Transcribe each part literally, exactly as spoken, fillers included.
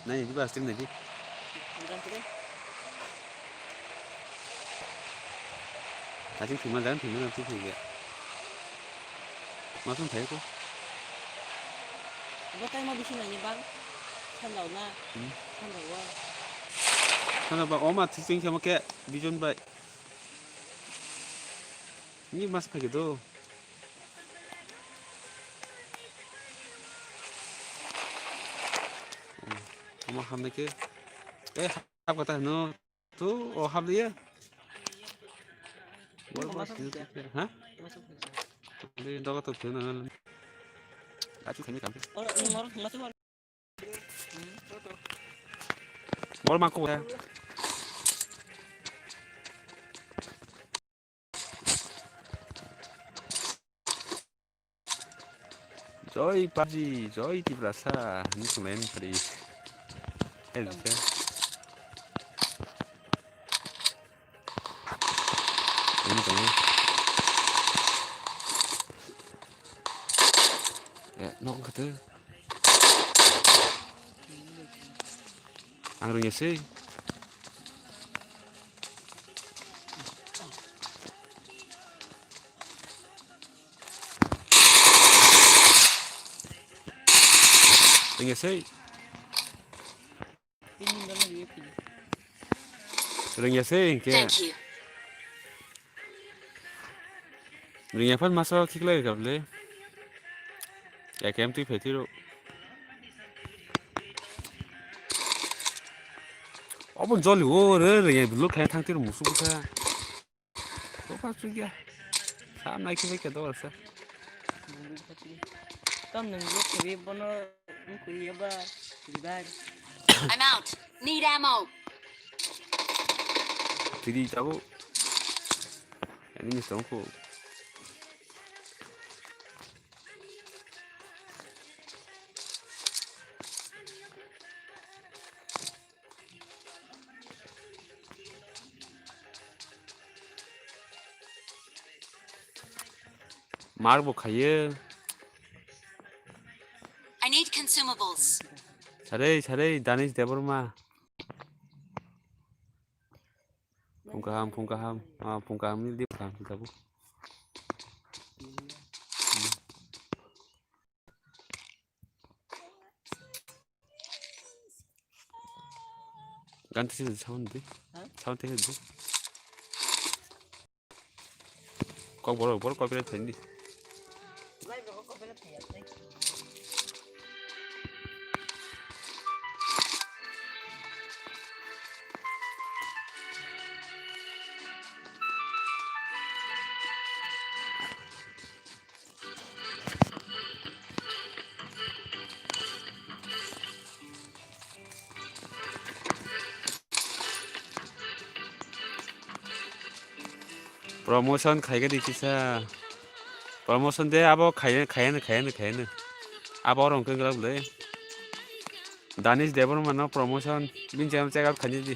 Nai di ba, stream nai di. Taching thwima, jang thwima, jang thwima. Ma thung thai ko. Bo tai ma bisi nani bang. Sandau na. Hmm. Sandau wa. Sandau ba, oma thicing sama ke bijon bai. Ni mas phai do. Oma hamne ke. Eh, hap kata no. Tu, oh, hap liya. Bol mas ni. Ha? Di doga to phena. Achu khani kam. Bol mangkuk ya. Joy pabji, joy Tiprasa, ni sunglayan pari. Eh, bisa. Ini tanya. Ya, nok kata. Ang rwngya se. Rwngya se. Rwngya se hwnkhe. Thank you. Rwngya phan masa khiklai rwkha bwle. A K M twi phai twi rw. Obo joli o re rwngya bwlwk khai thang twi rw musuk bwkha. Dophar chukya. Sam nai khibai khe dophar sa. Tam nang lo khibai bono. Kuya ba, ribar. I'm out. Need ammo. Tidi tabo. Ani ni song ko. Mar bo khaye. I need consumables. Sare, sare, Danish Debbarma. Phung kaham, phung kaham. Ah, phung kaham ni di kaham kita bu. Gan tisi sound di. Ha? Sound tisi di. Kok borok, borok copyright thai di. Promotion khaikhe di kisa. Promotion de abo khaiya, khaiya no, khaiya no, khaiya no. Abo oro hwnkhe wngla bwle. Danish Debbarma no promotion. Bini channel check out khaidi di.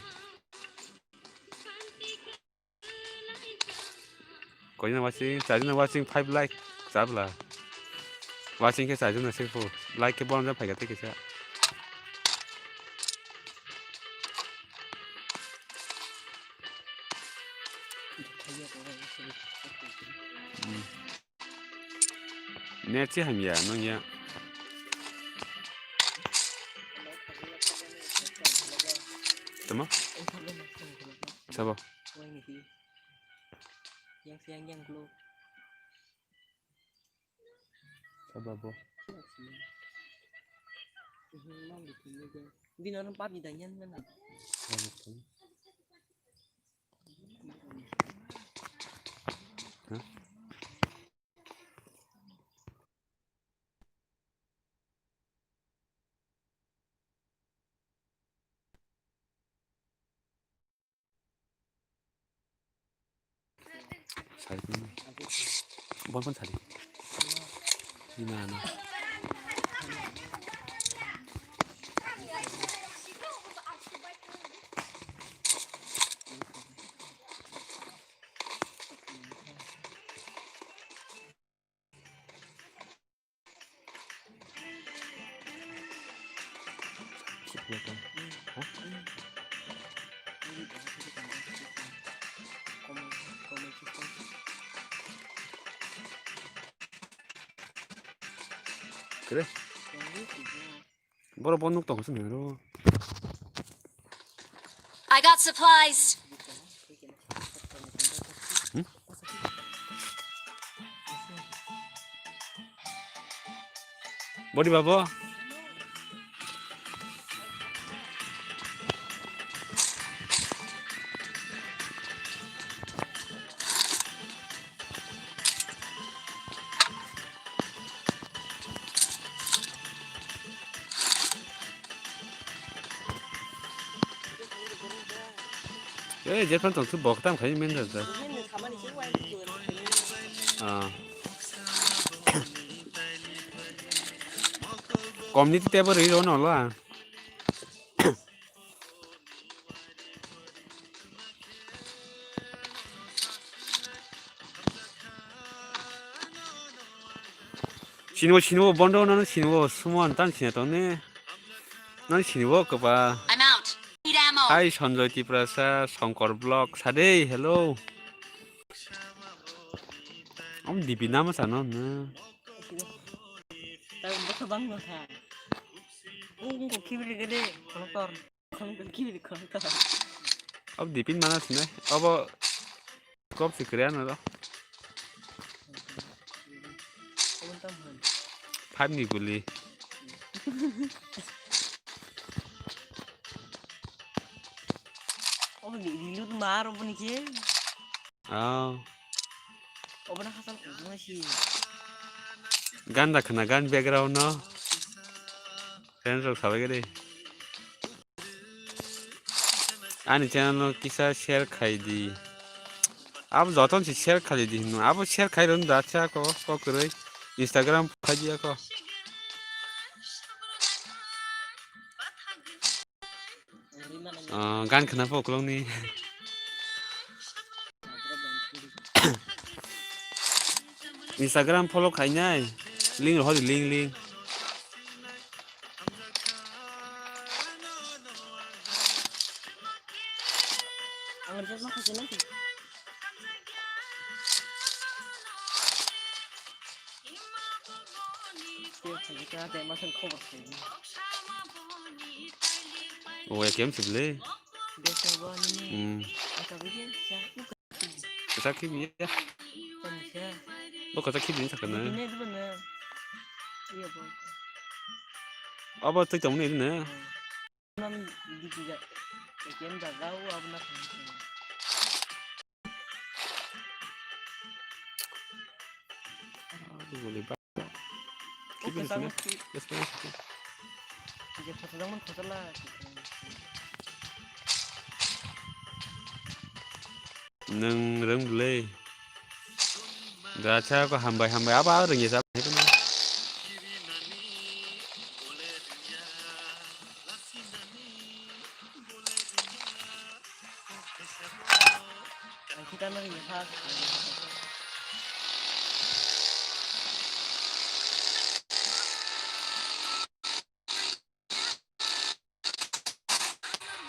Koina watching, charjana watching five like. Chabla. Watching khe charjana sirpo. Like khe bonjak phaikha tei kisa. Net se hamya nang ya. Tama? Sabo. Yang siang yang klo. Sabo bo. Bini orang pabji danyan mana? Sabo. Sari pun. Bon pun sari. Di mana? Kre. Borok bo nuk tong sini ro. I got supplies. Hmm? Body babo. Eh, je phano tong bok tam khai men da. Ah. Community table ri ro no la. Sinibo, sinibo, bondo no sinibo, sumo antan sini to ne. Nang sinibo kapa. I'm out. Need ammo. Hi, Sanjoy Tiprasa, Shankar Vlog, Sadei, hello. Om dipi nama sana na. Tahu baka bang baka. Ung ko kibri gede, koloktor. Ung ko kibri koloktor. Ab dipin mana sini? Abo kop si kre ano do. Five ni guli. Obo ni rilut mar obo ni ke. Ah. Obo na hasal kudu na si. Gan da khna gan background no. Friends rok sabai gede. Ani channel no kisa share khai di. Abo joton se share khai di hino. Abo share khai ron da cha ko ko kwrwi. Instagram khai di ko. Ah, gan khna po uklok ni. Instagram follow khainai. Link rw hodi link link. O ya kem sibli. Hmm. Kisa khibi ya. Bo kisa khibi ni sakana. Abo tei tong ni ne. Nwng rwng bwlwi. Gacha ko hambai hambai abo rwngya sa.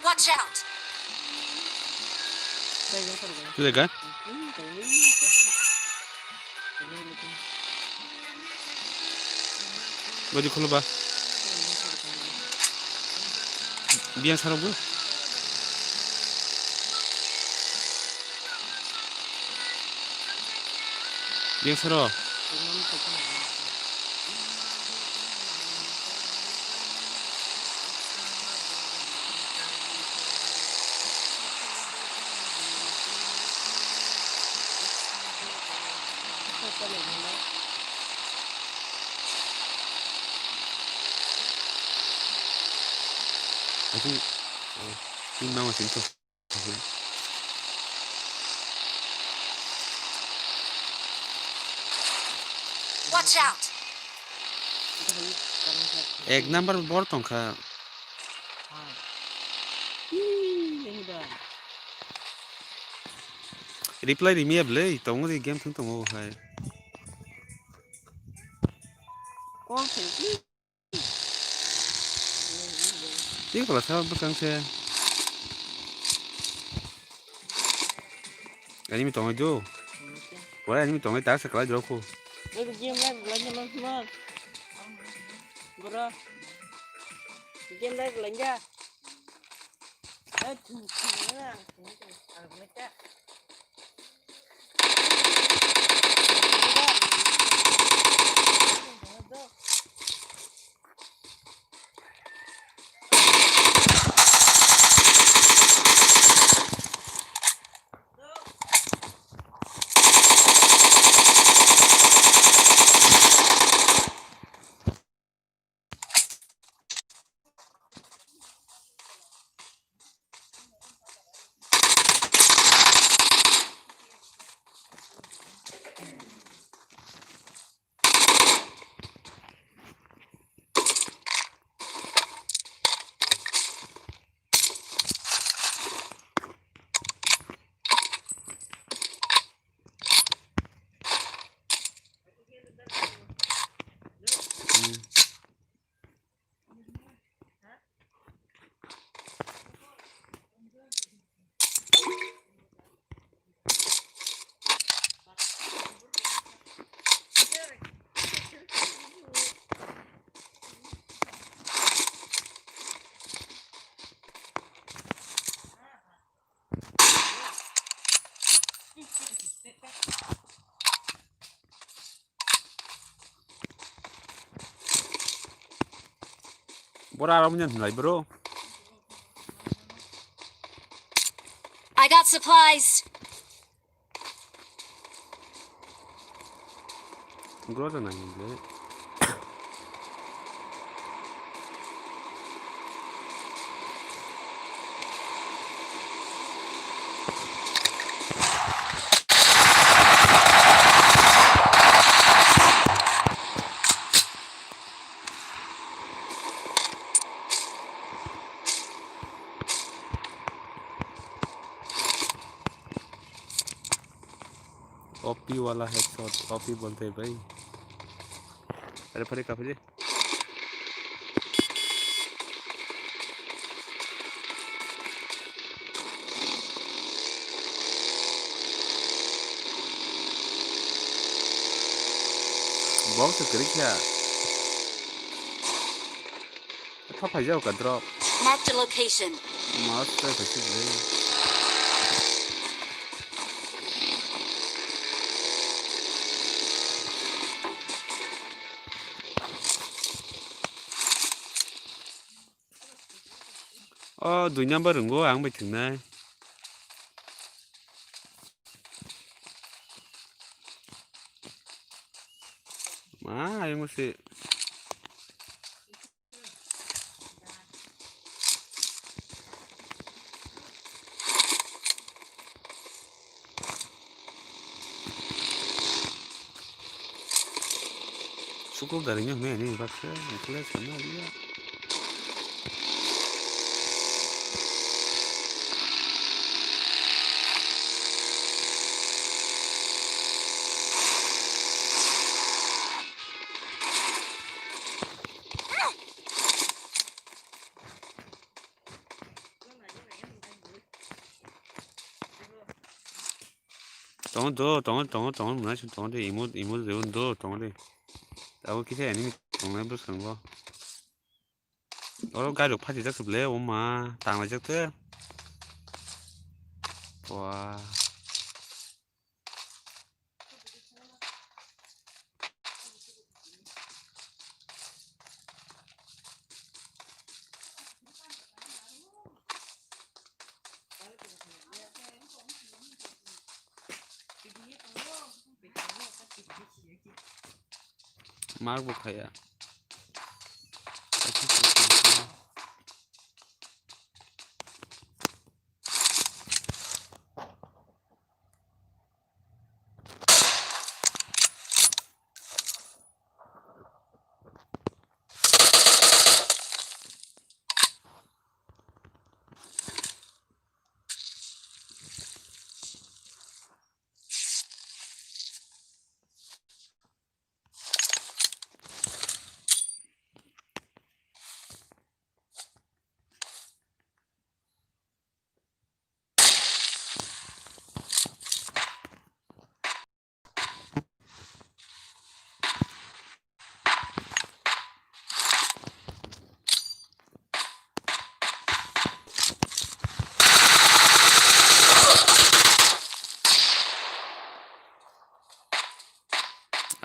Watch out! Tui ka? Godi khulba. Biang sarok bo. Biang saro. Aku, eh, ini mama sini tuh. Watch out! Ek number bor tongkha. Reply rimiya bwlwi, tongo di game thung tongo hai. Call khe. Tei kola sa bwsang se. Ani mi tongo jo. Wala ani mi tongo ta sa kala jo ko. Game live lagi mas mas. Bro. Game live lagi. Bora aro manya nai bro. I got supplies. Groza nai le. OP वाला headshot, OP बोलते हैं भाई। अरे फरे काफी दे। Bom se kiri kya? Tha phai jao ka drop. Marked a location. Mas try khai sik le. O dui number wngo ang bai thwngnai. Ma ayung se. Sukul dari nyo hme ni baksa, nukle sama dia. Tongo do, tongo, tongo, tongo, mwnai song tongo de, imo, imo de, do, tongo de. Abo kisa enemy tongnai bwskango. Oro gari rok phachijak se ble, o ma, tanglaijak te. Wah. Mark bo khaya.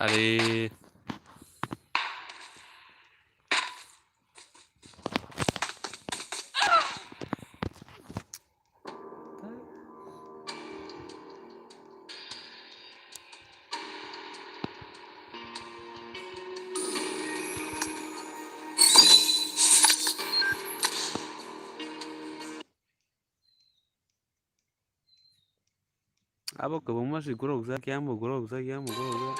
Ai. Abo kwbangma se gorokjak, yang bo gorokjak, yang bo gorokjak.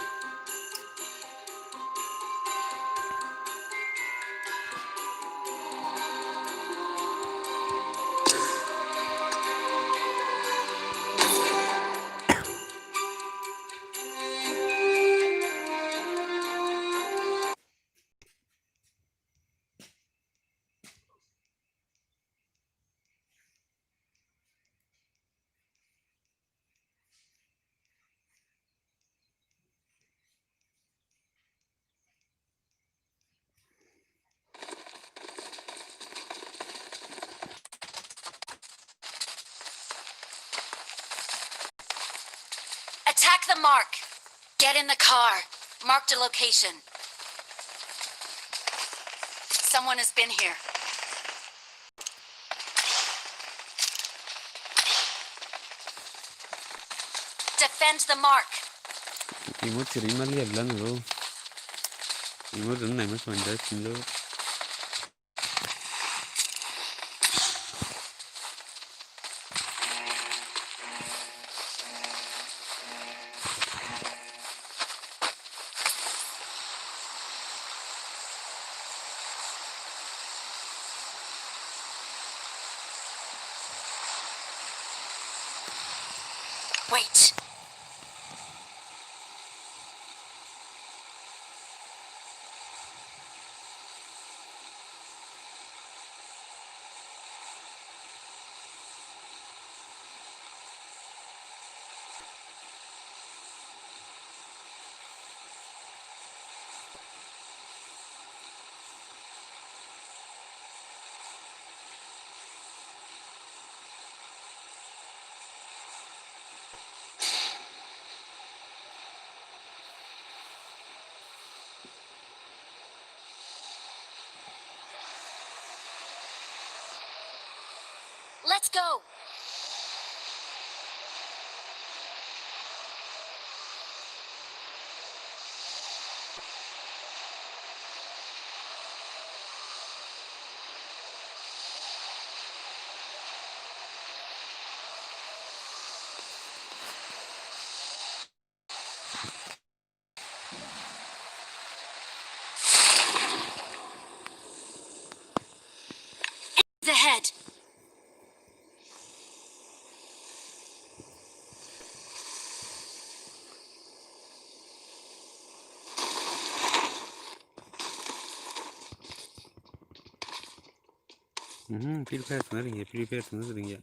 Attack the mark. Get in the car. Marked a location. Someone has been here. Defend the mark. Imo chiri mali abla nuro. Imo dun naima sanda sindo. Wait. Let's go. Ahead. Mhm, Free Fire swnai ringya, Free Fire swnai ringya.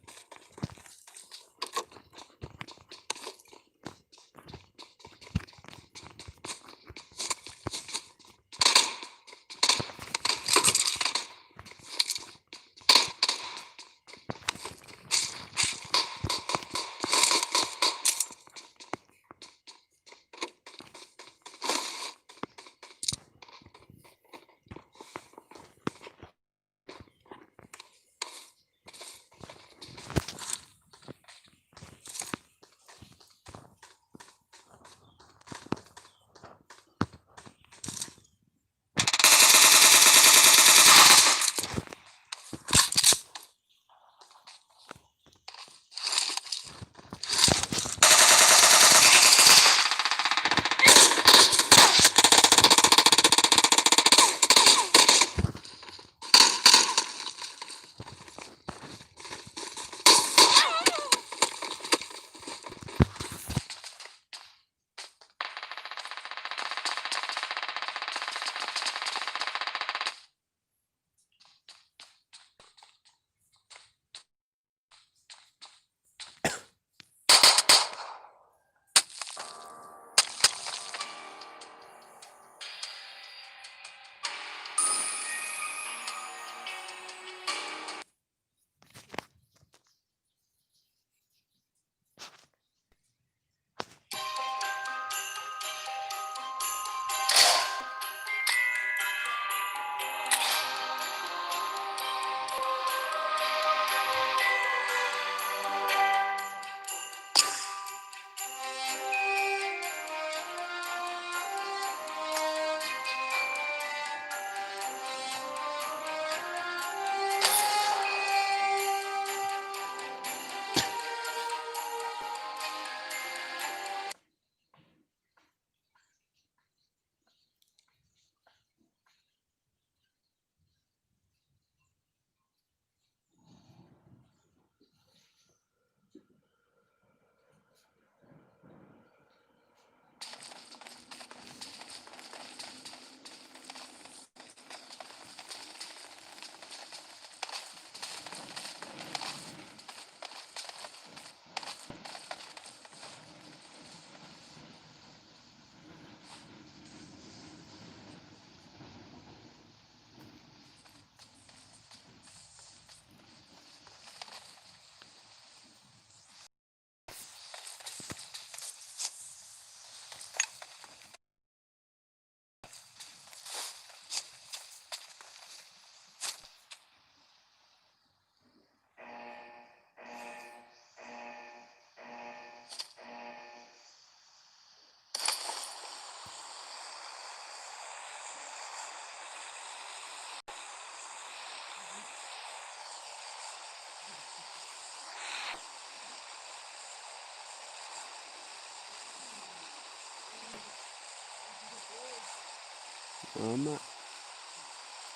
Ama.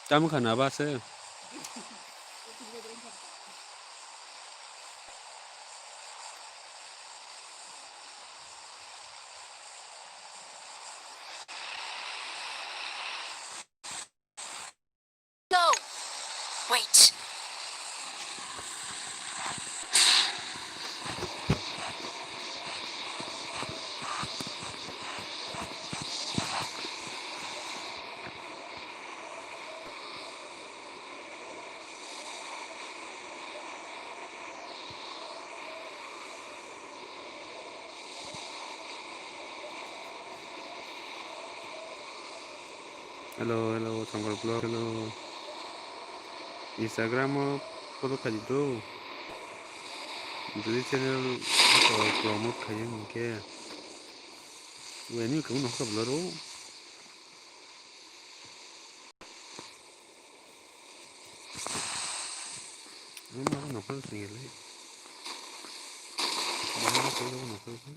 Tamo khana ba se. Go. Wait. Hello, hello, Songkar Vlog, hello. Instagram o follow khaidi do. Jodi channel promote khaiyung hinkhe. Weni kung no khabla ro. Ama no khabla singile. Ama no khabla.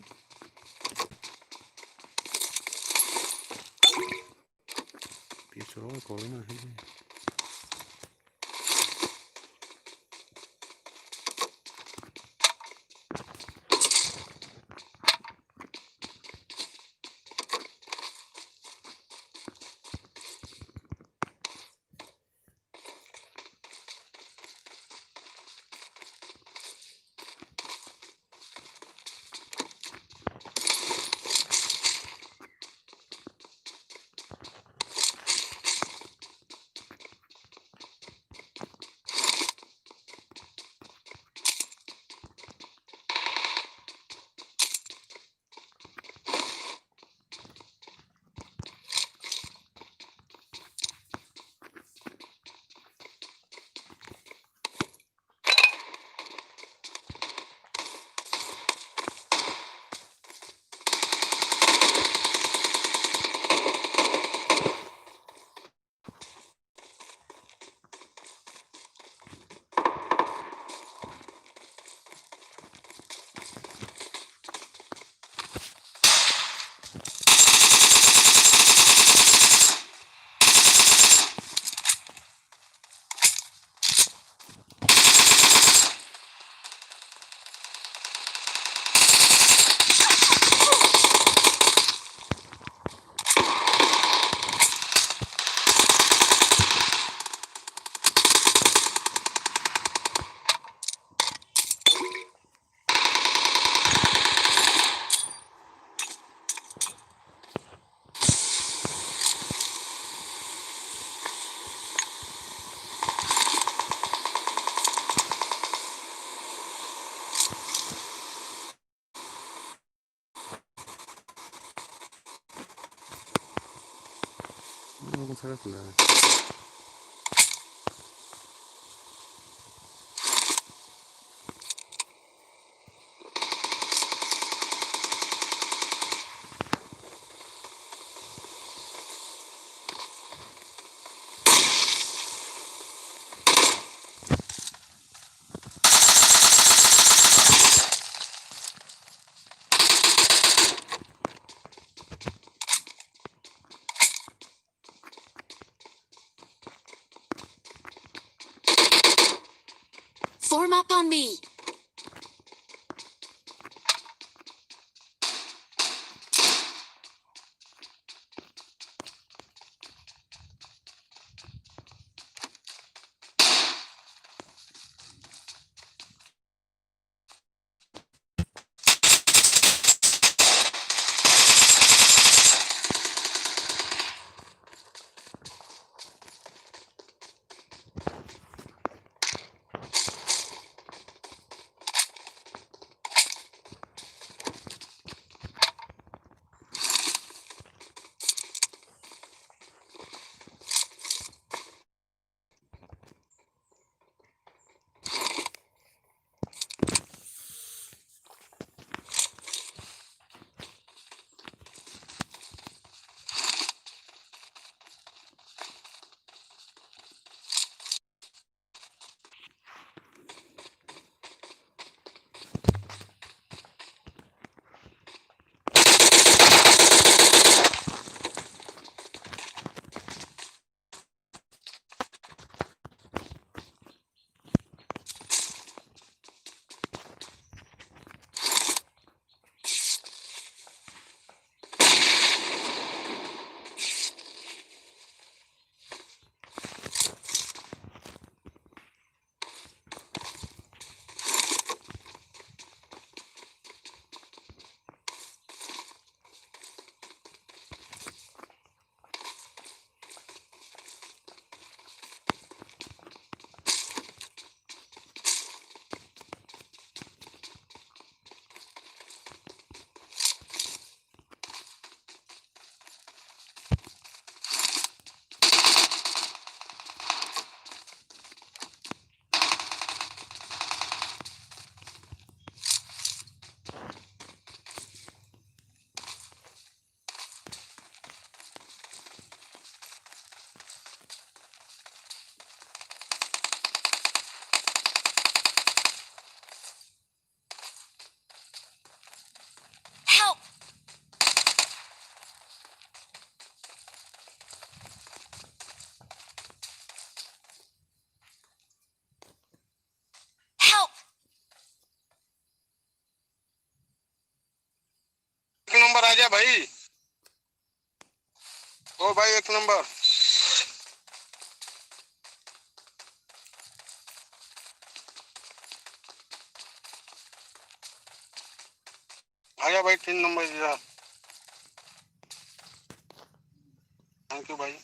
Piso kolma hai. Form up on me. जा भाई। ओ भाई, एक नंबर। आ गया भाई, तीन नंबर जा। Thank you भाई।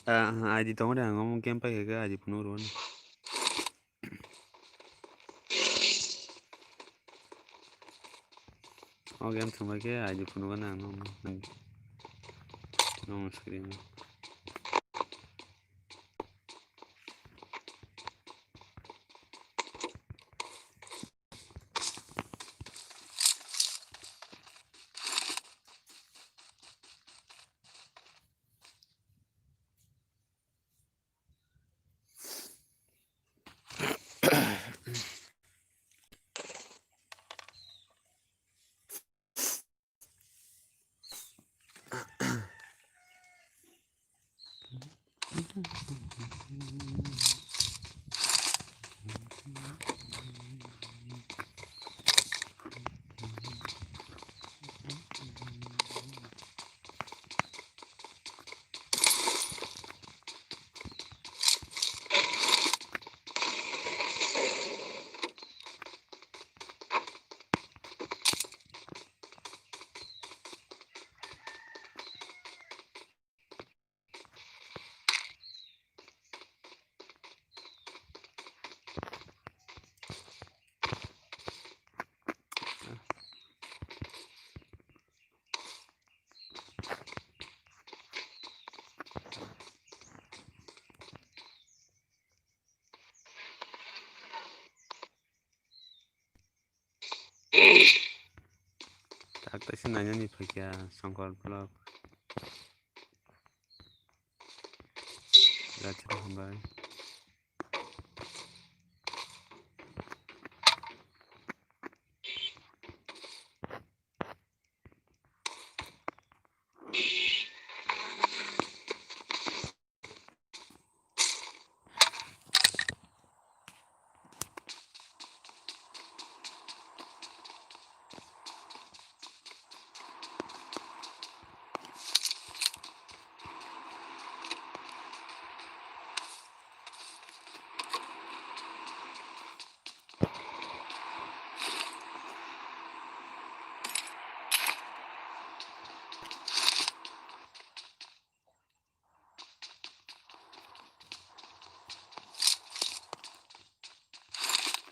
Ah, I D tongo de, ang omo game paikha khe I D phunuk rw ani. O game thwngbai khe I D phunuk ani ang nokno, nokno screen o. Tak taisa nainani phaikha Songkor vlog. Jathai hambai.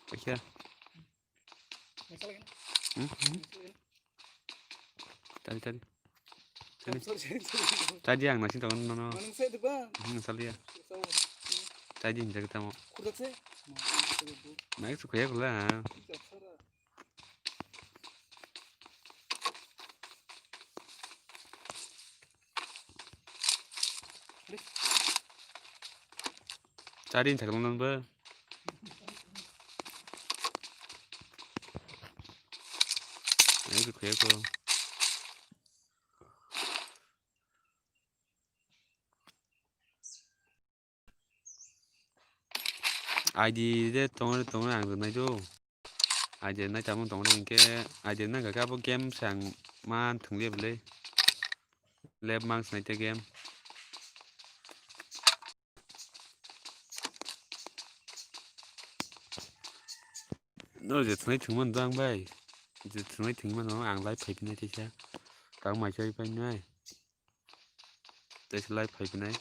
Paikha. Hmm, hmm. Tadi, tadi. Tadi. Tadi ang nasi tangan nono. Hmm, salia. Tadi hinjak tamo. Naik suka ya kula. Tadi hinjak nono ba. Naik suka ya ko. I D de tongo, tongo ang rwnai do. I D rwnai tamo tongo hinkhe I D rwnai kha khe abo game se ang man thwngli bwlwi. Lab mang sinai te game. No je thwnai thwngmano do ang bai. Je thwnai thwngmano ang live phai phinai teisa. Tang mai chai pai nai. Teisa live phai phinai.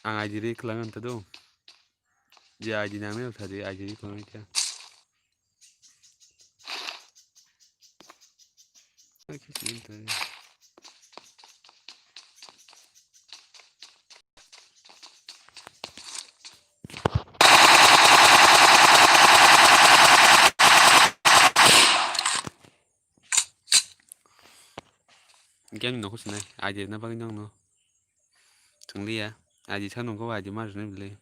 Ang I D ri klang anta do. Je I D nang nai thari I D ri klang anta. Game ni nokho sinai, I D rwna bagwi nokno. Thwngliya, I D sa nungkho, I D ma rwnai bwlwi.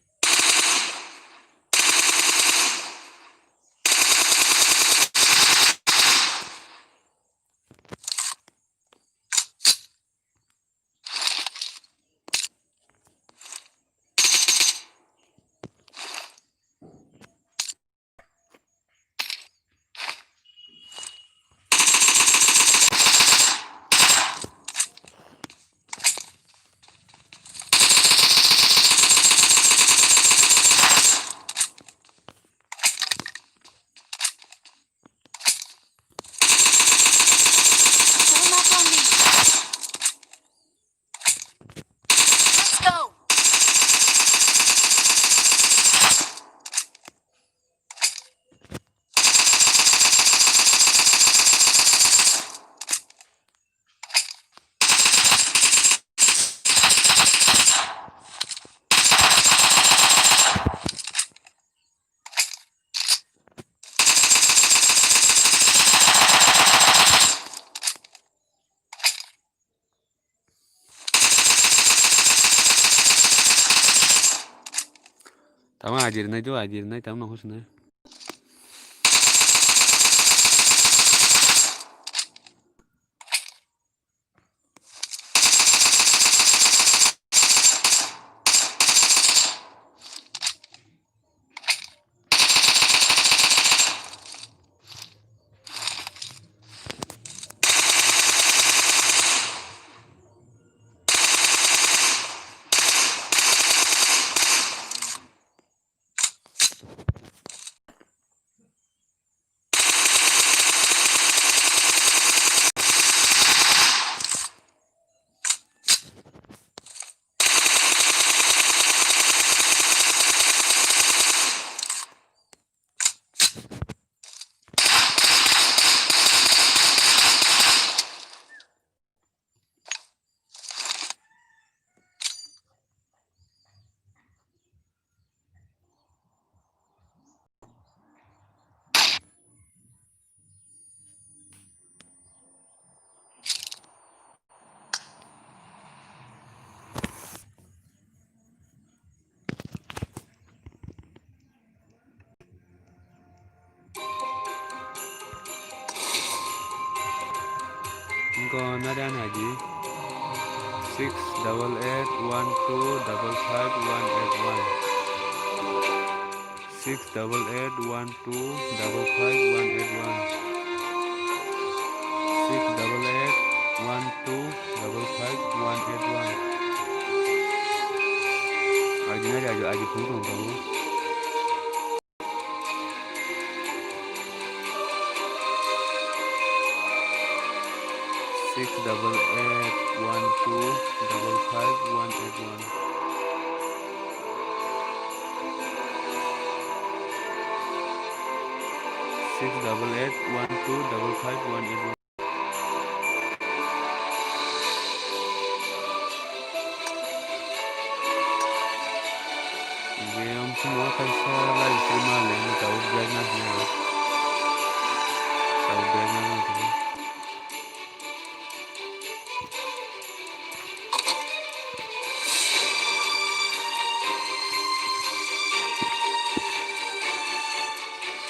Tamo ajir nai do, ajir nai tamo nang hosna. Wngkha nari ani I D six double eight one two double five one eight one. Six double eight one two double five one eight one. Six double eight one two double five one eight one. Aji nai aji, aji phone tong tongo. Six double eight one two double five one eight one. Six double eight one two double five one eight one. Biyang simo kaisa live stream ma le, mo tabuk black na